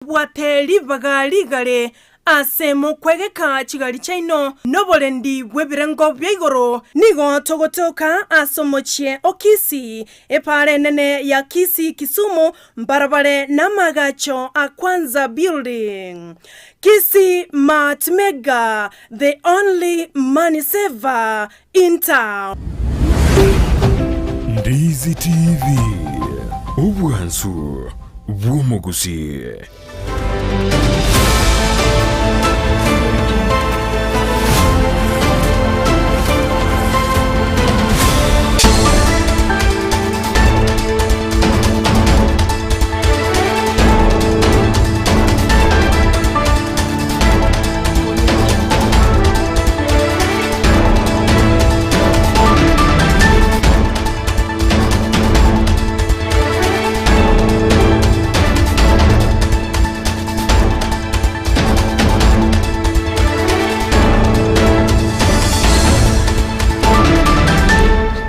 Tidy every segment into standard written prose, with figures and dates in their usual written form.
Bwate ribaga rigare ase mokwegeka chigari chiaino noborendi bw'ebirengo bia igoro. Nigo togotoka ase omochie o Kisii, epaara enene ya Kisii Kisumu, mbarabare namagacho a Kwanza Building. Kisii Mart Mega, the only money saver in town. Ndizi TV, obwansu bw'omogusii.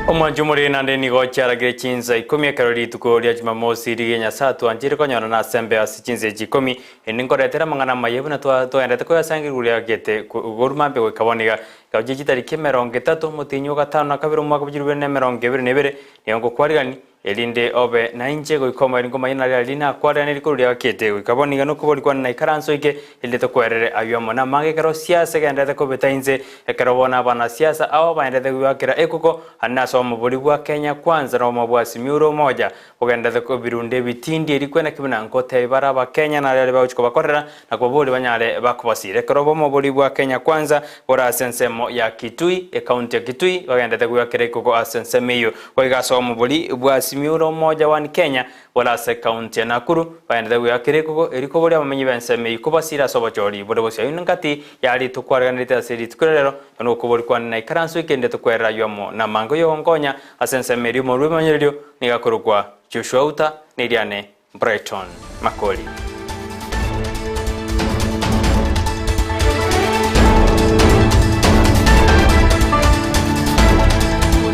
Omwancho omorere naende nigo chiaragire chinsa ikomi ekero rituko ria Jumamosi riria Nyasae atwancheire konyorana ase embeo ase chinsa echi ikomi Indi nkoretere amang'ana amaya buna twaendete koyasangereria goria gete korwa mambia goika bono iga. Ekero chie chitariki emerongo etato, omotienyi o gatano na kabere omwaka bwa chilifu bibere na emerongo ebere na ebere, nigo ngokwarigani, erinde obe nainche goika omoerio nkomanye nari riria nakwariganirie korwa riria gete goika bono iga nokobori kwane naikaranse oike, erinde tokwerere ayio amo namange ekero siasa egendererete kobeta inse, ekero bono abanasiasa ao baendererete goakera ekoko, ande nase omobori bwa Kenya Kwanza na omomo bwa Azimio la Umoja, Ogenderete kobirunda ebitindi erio kwene ki buna nkotebi bare Abakenya na aria bagochia kobakorera na kobaboria banyare bakobasira. Ekero obomo boria bwa Kenya Kwanza bore ase ensemo ya Kitui, ecounty ya Kitui, bagenderete goakera ekoko ase ensemo eyio. Goika ase obomo boria bwa Azimio la Umoja One Kenya bore ase ecounty ya Nakuru, bagenderete goakera ekoko erio koboria abamenyi b'ensemo eyio kobasira ase obochori bore bosio. Ayio ngati ya rituko areganerete ase rituko riria rero, na nokoboria kwane naikaranse oike inde tokwerera ayio amo namange oyogonkonya Ase ensemo eria omorwoti bw'ebimanyererio nigo akorokwa Joshua Uta, na eriane Brighton Makori.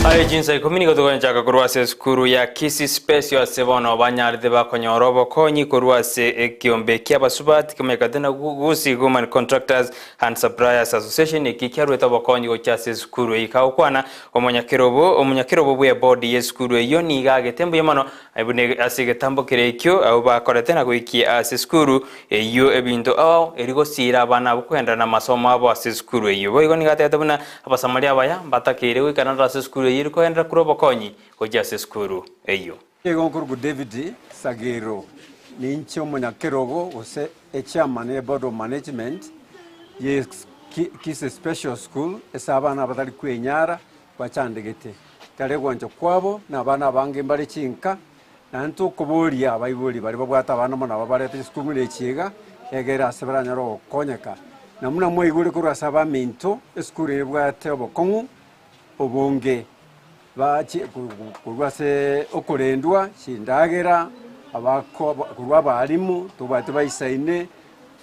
Aye chinsa ikomi nigo togochaka korwa ase esukuru ya Kisii Special ase bono banyarete bakonyora obokonyi korwa ase ekiombe ki'abasubati kemanyekate na Gusii Women Contractors and Suppliers Association eki kiaruete obokonyi gochia ase esukuru eye. Kagokwana Omonyakerobo omonyakerobo bw'ebodi y'esukuru eyio nigo agete mbuya mono buna ase egetambo keria ekio abwo bakorete na goikia ase esukuru eyio ebinto ao erio gosiira abana abwo kogenderera namasomo abo ase esukuru eyio. Boigo nigo atebete buna Abasamaria abaya mbatakeire goikaranera ase esukuru eyio erio kogenderera korwa obokonyi gochia ase esukuru eyio. Nigo nkorokwa David Sagero, ninche omonyakerogo gose echairman ye board of management ye Kisii Special School ase abana abatari kwenyara bachandegete. Tari egwancha kwabo na abana abange mbare chinka, naende tokoboria abaibori baria babwate abana mono aba barete chisukuru buna echi iga, egere ase baranyore gokonyeka. Na buna mwaigure korwa ase abaminto, esukuru eye ebwate obokong'u obonge. Bachie korwa ase okorendwa chindagera, abako korwa abalimu tobwate baisaine,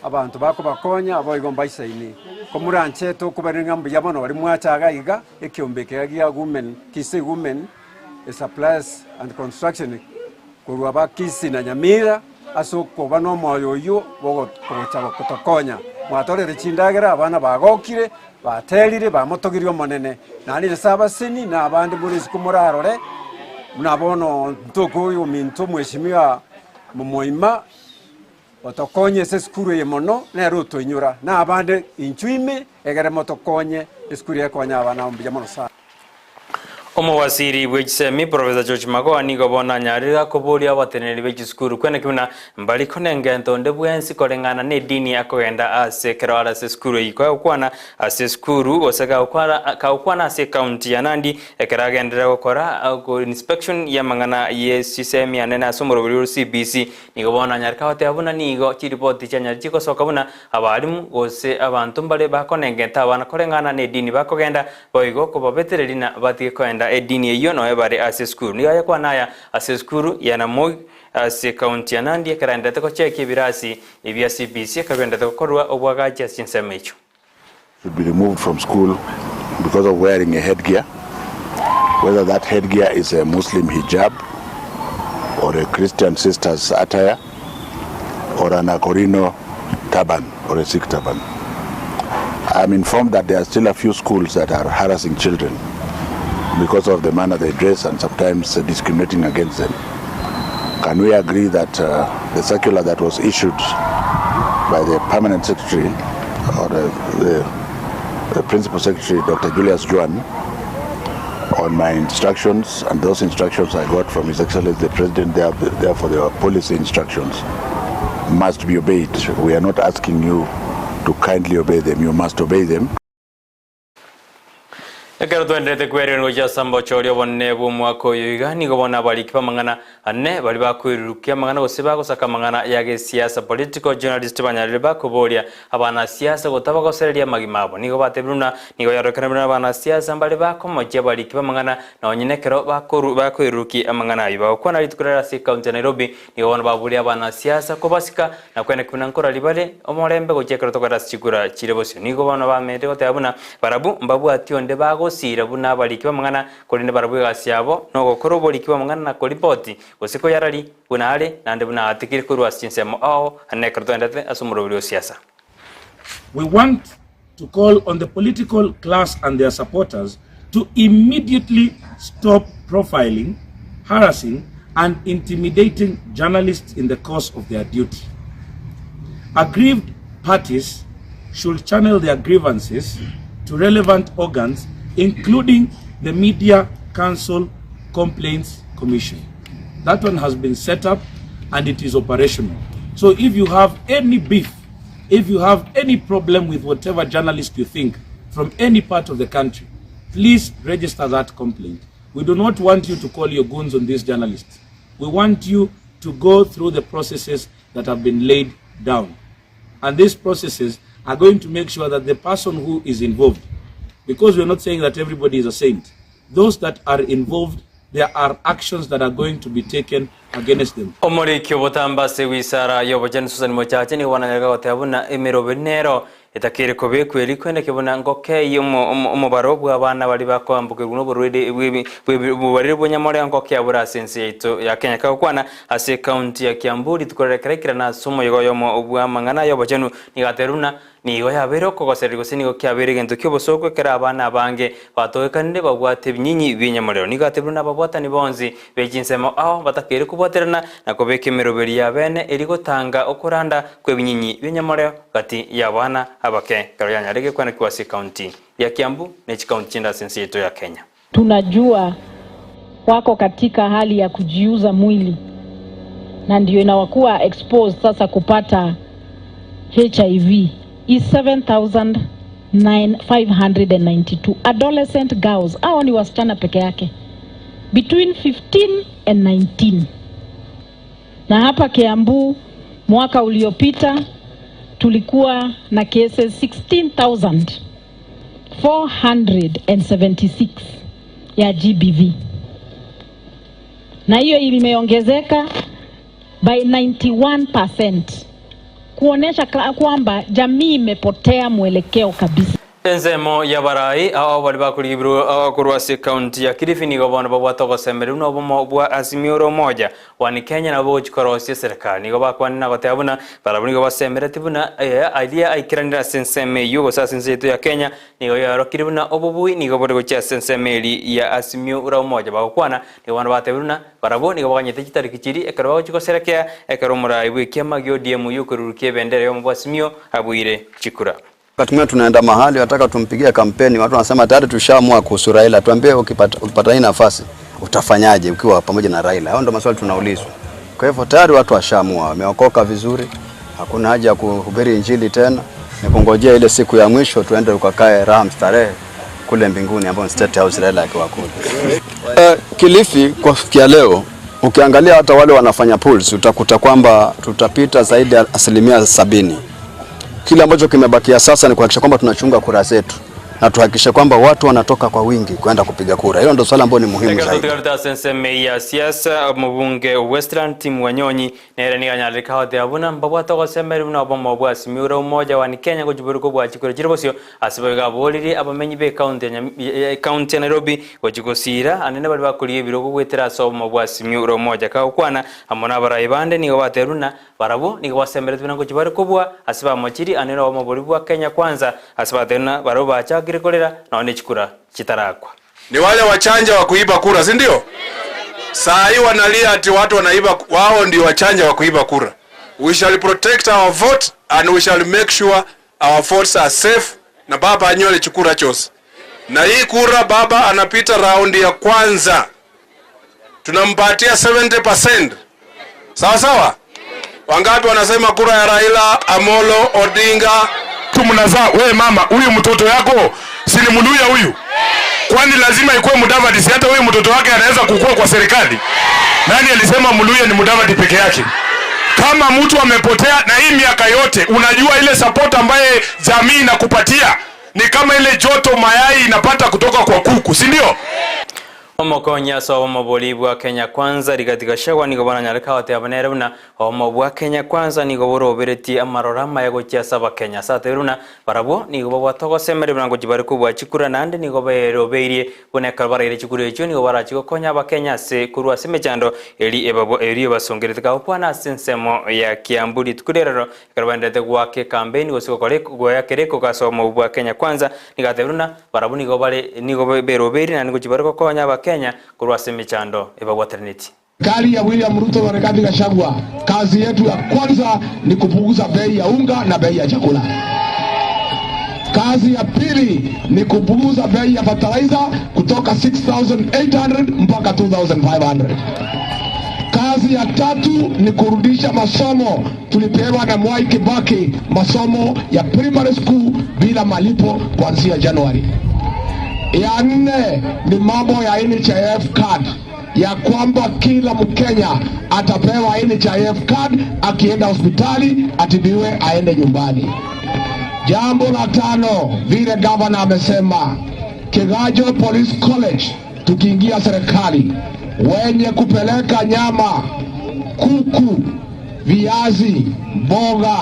abanto bakobakonya boigo mbaisaine. Komoranche tokobarire ng'a mbuya mono baria mwacha iga iga, ekiombe eke gia women, Kisii women suppliers and construction korwa ba Kisii na Nyamira, ase okoba nomoyo oyio bw'ogocha gotokonya. Mwatorire chindagera, abana bagokire, baterire, bamotogirie Omonene. Naende Nyasae abaseni na abande more isiko morarore, buna bono ntokoyia ominto omweshimiwa momoima, otokonye ase esukuru eye mono, nere otoinyora, na abande inchuo ime, egere motokonye esukuru eye ekonye abana aba mbuya mono sana. Omowasiri bwe chisemi Professor George Magoha nigo bono anyarire gakoboria abateneneri be chisukuru kweneki buna mbari konengento onde bwensi koreng'ana nedini akogenda ase ekero are ase esukuru eyio kagokwana ase esukuru gose kagokwana ase ecounty ya Nandi ekero agenderera gokora inspection y'amang'ana ye chisemi anene ase omoroberi o CBC Nigo bono anyare kagoteba buna nigo chiripoti chianyare chigosoka buna abalimu gose abanto mbare bakonengenta abana koreng'ana nedini bakogenda, boigo kobabetereria na batige koenda edini eyio noe bare ase esukuru. Nigo ayakwana aya ase esukuru ya Namoi ase ekaunti ya Nandi ekero aenderete gochekia ebirasi ebia CBC ekero bienderete gokorwa obwagachi ase chinsemo echio. Should be removed from school because of wearing a headgear, whether that headgear is a Muslim hijab or a Christian sister's attire. or an Akorino turban or a Sikh turban. I am informed that there are still a few schools that are harassing children because of the manner they dress and sometimes discriminating against them. Can we agree that uh, the circular that was issued by the permanent secretary or the, the, the principal secretary, Dr. Julius Juan, on my instructions, and those instructions I got from His Excellency the President, therefore they were policy instructions, must be obeyed. We are not asking you to kindly obey them, you must obey them. Ekero twenderete kwereria gochia ase ambochoria obonene bw'omwaka oyo iga, nigo bono abariki b'amang'ana ane baria bakoirurukia amang'ana gose bagosaka amang'ana ya gesiasa, political journalist, banyarire bakoboria abanasiasa gotabagosereria amagima abo. Nigo batebire buna nigo yarorekana buna abanasiasa mbare bakomochia abariki b'amang'ana nonye nekero bakoru bakoirurukia amang'ana ayio. Bagokwana rituko riare ase ekaunti ya Nairobi, nigo bono baboria abanasiasa kobasika na kweneki buna nkorari bare omorembe gochia ekero tokorera ase chikura chire bosio. Nigo bono bamenyete goteba buna Barabwo mbabwati onde bagosiira buna abariki b'amang'ana, korende barabwo egasi yabo nogokora oboriki bw'amang'ana na koripoti, gose koyararia, buna are, naende buna aatigire korwa ase chinsemo ao, naende ekero toendete ase omoroberi o siasa. We want to call on the political class and their supporters to immediately stop profiling, harassing and intimidating journalists in the course of their duty. Aggrieved parties should channel their grievances to relevant organs including the Media Council Complaints Commission. That one has been set up and it is operational. So if you have any beef, if you have any problem with whatever journalist you think from any part of the country, please register that complaint. We do not want you to call your goons on these journalists. We want you to go through the processes that have been laid down. And these processes are going to make sure that the person who is involved, because we're not saying that everybody is a saint, those that are involved, there are actions that are going to be taken against them. Omoriki obotambe ase wisara y'obochenu Susan Mochache nigo bananyareka goteba buna emeroberi nero etakeire kobekwa eri koeneke buna ngokei omobaro bw'abana baria bakoambokerwa noborwaire bw'ebi bwa nyamoreo ngokea bore ase ense yaito ya Kenya. Kagokwana ase ekaunti ya Kiambu rituko riria ekero ase omoyega oyomo bw'amang'ana y'obochenu nigo atebirie buna Nigo yabeire okogosereria gose nigo kiabeire egento ki'obosooku ekero abana abange batogekanire babwate ebinyinyi bi'enyamorero. Nigo atebirwe nababwatani bonsi be chinsemo ao batakeire kobwaterana na kobeka emeroberi y'abeene eria gotanga okoranda kw'ebinyinyi bi'enyamorero gati y'abana abake ekero yanyarire gekwanekigwa ase ekaunti ya Kiambu ne chikaunti chinde ase ense yaito ya Kenya. Tunajua wako katika hali ya kujiuza mwili na ndio inawakuwa exposed sasa kupata HIV is 7592 adolescent girls. Hao ni wasichana peke yake between 15 and 19. Na hapa Kiambu mwaka uliopita tulikuwa na cases 16,476 ya GBV na hiyo imeongezeka by 91% kuonesha kwamba jamii imepotea mwelekeo kabisa. Ensemo y'abarai ao baria bakorigibirwe korwa ase ekaunti ya Kilifi nigo bono babwate ogosemeria buna obomo bwa Azimio la Umoja One Kenya nabo bogochia korosia eserekari. Nigo bakwanire na goteba buna barabwo nigo basemeretie buna aria aikeranire ase ensemo eyio gose ase ense yaito ya Kenya nigo yaorokire buna obobui nigo bore gochia ase ensemo eria ya Azimio la Umoja. Bagokwana nigo bono batebire buna barabwo nigo baganyete chitariki chiria ekero bagochia goserekea ekero omorai bw'ekiama gia ODM oyio okorurukia ebendera y'obomo bwa Azimio abuire chikura. Wakati mwingine tunaenda mahali wataka tumpigie kampeni, watu wanasema tayari tushaamua kuhusu Raila, tuambie ukipata, ukipata hii nafasi utafanyaje ukiwa pamoja na Raila? Hayo ndio maswali tunaulizwa. Kwa hivyo tayari watu washaamua, wameokoka vizuri, hakuna haja ya kuhubiri injili tena, ni kungojea ile siku ya mwisho tuende ukakae raha mstarehe kule mbinguni ambapo ni State House Raila akiwa kule. Kilifi kwa kufikia leo ukiangalia hata wale wanafanya polls utakuta kwamba tutapita zaidi ya 70%. Kile ambacho kimebakia sasa ni kuhakikisha kwamba tunachunga kura zetu. na tuhakikishe kwamba watu wanatoka kwa wingi kwenda kupiga kura. Hilo ndio swala ambalo ni muhimu Ekero zaidi. totigarete ase ensemo eye ya siasa, omobunge o Westland Tim Wanyonyi nere nigo anyarire goteba buna mbabwate ogosemeria buna obomo bwa Azimio la Umoja One Kenya gochia kobua chikura chire bosio ase boigo aboririe abamenyi be ekaunti ya Nyam- ekaunti ya Nairobi gochia gosira anene baria bakoria ebirogo goetera ase obomo bwa Azimio la Umoja. Kagokwana amo nabarai bande nigo batebirie buna Barabwo nigo basemeretie buna ngochia bare kobua ase bamochirie ane nobomo boria bwa Kenya Kwanza, ase batebire ng'a barabwo bachakire korera nonya ne chikura chitarakwa. Ni wale wachanja wa kuiba kura, si ndio? Saa hii wanalia ati watu wanaiba, wao ndio wachanja wa kuiba kura. We shall protect our vote and we shall make sure our votes are safe na baba anyole chikura chose. Na hii kura baba anapita raundi ya kwanza. Tunampatia 70%. Sawa sawa? Wangapi wanasema kura ya Raila Amolo Odinga? Mnazaa wewe mama, huyu mtoto yako si ni Mluya huyu? Kwani lazima ikuwe Mudavadi? Si hata huyu mtoto wake anaweza kukua kwa serikali? Nani alisema Mluya ni Mudavadi peke yake? Kama mtu amepotea na hii miaka yote, unajua ile support ambaye jamii inakupatia ni kama ile joto mayai inapata kutoka kwa kuku, si ndio? Omokonyi ase obomo boria bwa Kenya Kwanza Rigathi Gachagua nigo bono anyare kagoteba nere buna obomo bwa Kenya Kwanza nigo boroberetie amaroro amaya gochia ase abakenya. Ase atebire buna barabwo nigo babwate ogosemeria buna ngochia bare kobua chikura naende nigo berobeirie buna ekero baraire chikura echio nigo barachie gokonya abakenya ase korwa ase emechando eri ebabwa eri ebasongerete kagokwana ase ensemo ya Kiambu rituko riarero Ekero baenderete goaka ekampeni gose gokora goeakera ekoka ase obomo bwa Kenya Kwanza, nigo atebirie buna barabwo nigo bare nigo berobeiri naende ngochia bare gokonya Abakenya korwa ase emechando ebabwateranetie. Serikali ya William Ruto na Rigathi Gachagua, kazi yetu ya kwanza ni kupunguza bei ya unga na bei ya chakula. Kazi ya pili ni kupunguza bei ya fertilizer kutoka 6800 mpaka 2500. Kazi ya tatu ni kurudisha masomo tulipewa na Mwai Kibaki, masomo ya primary school bila malipo kuanzia Januari. Ya nne ni mambo ya NHIF card, ya kwamba kila Mkenya atapewa NHIF card akienda hospitali atibiwe aende nyumbani. Jambo la tano, vile gavana amesema, Kigajo Police College tukiingia serikali, wenye kupeleka nyama, kuku, viazi, mboga,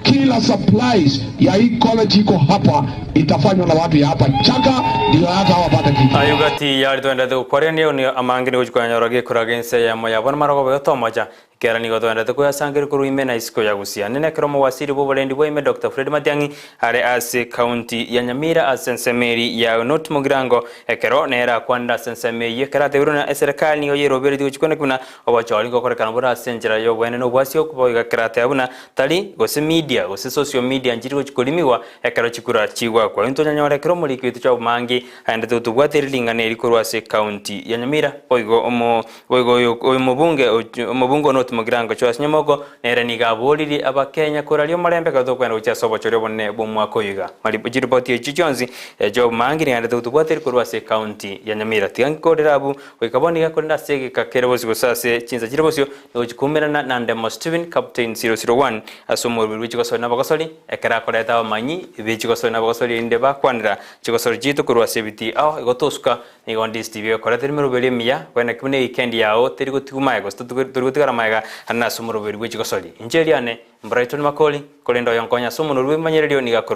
kila supplies ya hii college iko hapa itafanywa na watu ya hapa Chaka, ndio hata wapate kitu. Ayio gati yari toenderete gokwarania nigo amange nigo chikonyora gekoraga ense eyemo yabo namarogoba gotomocha Ekiagera nigo togenderete koyasangereria korwa ime na isiko ya Gusii. Ande nekero omowasiri bw'oborendi bwa ime Doctor Fred Matiang'i are ase county ya Nyamira ase ensemo eri ya North Mugirango ekero nere akwanire ase ensemo eyio ekero atebirwe buna eserekari nigo yeroberetie gochia kweneki buna obochori ngokorekana bore ase enchera y'oboene na obwasio boigo ekero ateba buna tari gose media gose social media nchiri gochia korimigwa ekero chikura chigwakwa. Intwe tonyanyore ekero omoriki oito Job Mangi aendete gotobwateria ring'ana eri korwa ase county ya Nyamira boigo omo Boigo oyo omobunge omobunge one otimokire angochwe ase nyomoko, nere nigo aboririe Abakenya koraria omorembe ekero tokogenda gochia ase obochori obonene bw'omwaka oyo iga. Maripo chiripoti echio chionsi Job Mangi nigo aendete gotobwateria korwa ase ecounty ya Nyamira. Tiga nkikorere abwo goika bono iga korende ase egeka kere bosio gose ase chinsa chire bosio nigo chikoumerana na Ndemo Stephen Captain 001 ase omorweri bwe chigosori na abagosori ekero akoreta abamanyi be chigosori na abagosori erinde bakwanera chigosori chiaito korwa ase ebitii ao igo tosuka Nigo ndisiti bi'ekorete rimeroberi emiya, kwene ki buna ewikendi yao teri gotigwa magega gose tori gotigara magega ande nase omoroberi bwe chigosori. Inche eriane, Brighton Makori, korende oyonkonya ase omonwa bw'ebimanyererio nigo akorokwa.